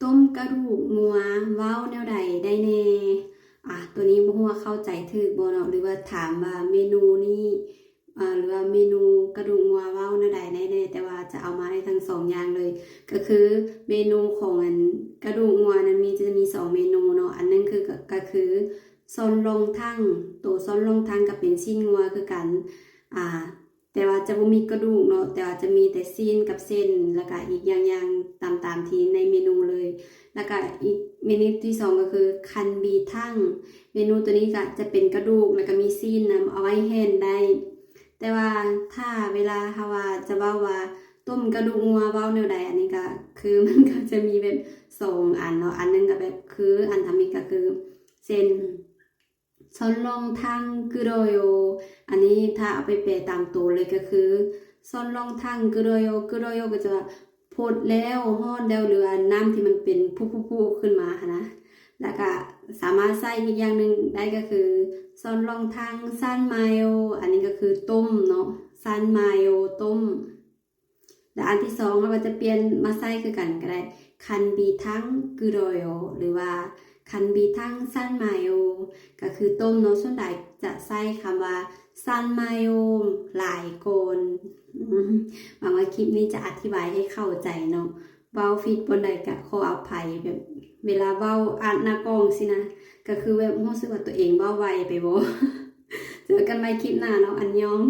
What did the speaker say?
ຕົ້ມກະດູກງົວເວົ້າແນວໃດໄດ້ແນ່? ອາ ຕົວນີ້ບໍ່ຮູ້ວ່າເຂົ້າໃຈຖືກບໍ່ເນາະ ຫຼືວ່າຖາມວ່າເມນູນີ້ ອາ ຫຼືວ່າເມນູກະດູກງົວເວົ້າແນວໃດໄດ້ແນ່? ແຕ່ວ່າຈະເອົາມາໃຫ້ທັງສອງຢ່າງເລີຍ ກໍຄືເມນູຂອງອັນກະດູກງົວນັ້ນມີ ຈະມີສອງເມນູເນາະ ອັນໜຶ່ງຄື ກໍ ກໍຄືຊອນລອງທັງ ໂຕຊອນລອງທັງກໍເປັນຊີ້ນງົວຄືກັນ ອາ ແຕ່ວ່າຈະບໍ່ມີກະດູກເນາະ ແຕ່ວ່າຈະມີແຕ່ຊີ້ນກັບເສັ້ນ ແລ້ວກະອີກຢ່າງໆ ຕາມ ຕາມທີ່ໃນເມນູເລີຍ ແລ້ວກະອີກເມນູທີສອງກໍຄືຄັນບີທັງ ເມນູໂຕນີ້ກະຈະເປັນກະດູກ ແລ້ວກະມີຊີ້ນນຳ ເອົາໄວ້ແຫ່ນໄດ້ ແຕ່ວ່າຖ້າເວລາເຮົາວ່າຈະເວົ້າວ່າຕົ້ມກະດູກງົວເວົ້າແນວໃດ ອັນນີ້ກະຄືມັນກໍຈະມີແບບສອງອັນເນາະ ອັນໜຶ່ງກໍແບບຄືອັນທຳອິດກໍຄືເຊັ່ນ ซอนลองทั้งกึดอยโอ อันนี้ถ้าเอาไปแปลตามตัวเลยก็คือ ซอนลองทั้งกึดอยโอ กึดอยโอ ก็จะว่าพดแล้ว ฮ้อนแล้ว หรือว่าน้ำที่มันเป็นพุๆๆ ขึ้นมาหั้นนะ แล้วก็สามารถใส่อีกอย่างหนึ่งได้ก็คือ ซอนลองทั้งซันมาโย อันนี้ก็คือต้มเนาะ ซันมาโย ต้ม และอันที่สองเราก็จะเปลี่ยนมาใส่คือกันก็ได้ คันบีทั้งกึดอยโอ หรือว่าคันบีทั้งซันมาโย ก็คือต้มเนาะ ส่วนใหญ่จะใช้คำว่าซันมาโยหลายก่อน หวังว่าคลิปนี้จะอธิบายให้เข้าใจเนาะ เว้าผิดบ่อนใดก็ขออภัย แบบเวลาเว้าอัดหน้ากล้องสินะ ก็คือแบบรู้สึกว่าตัวเองเว้าไวไปบ่ เจอกันใหม่คลิปหน้าเนาะ อันยอง